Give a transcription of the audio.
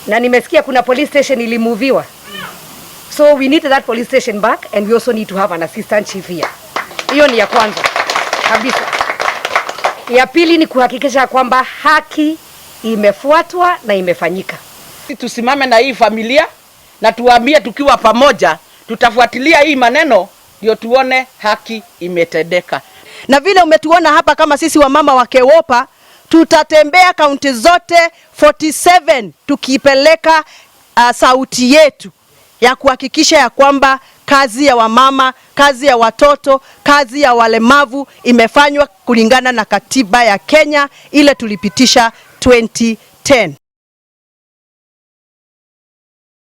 Na nimesikia kuna police station ilimoviwa. So we need that police station back and we also need to have an assistant chief here. Hiyo ni ya kwanza kabisa. Ya pili ni kuhakikisha kwamba haki imefuatwa na imefanyika. Tusimame na hii familia na tuwaambie tukiwa pamoja tutafuatilia hii maneno ndio tuone haki imetendeka. Na vile umetuona hapa kama sisi wamama wa KEWOPA tutatembea kaunti zote 47 tukipeleka sauti yetu ya kuhakikisha ya kwamba kazi ya wamama, kazi ya watoto, kazi ya walemavu imefanywa kulingana na katiba ya Kenya ile tulipitisha 2010.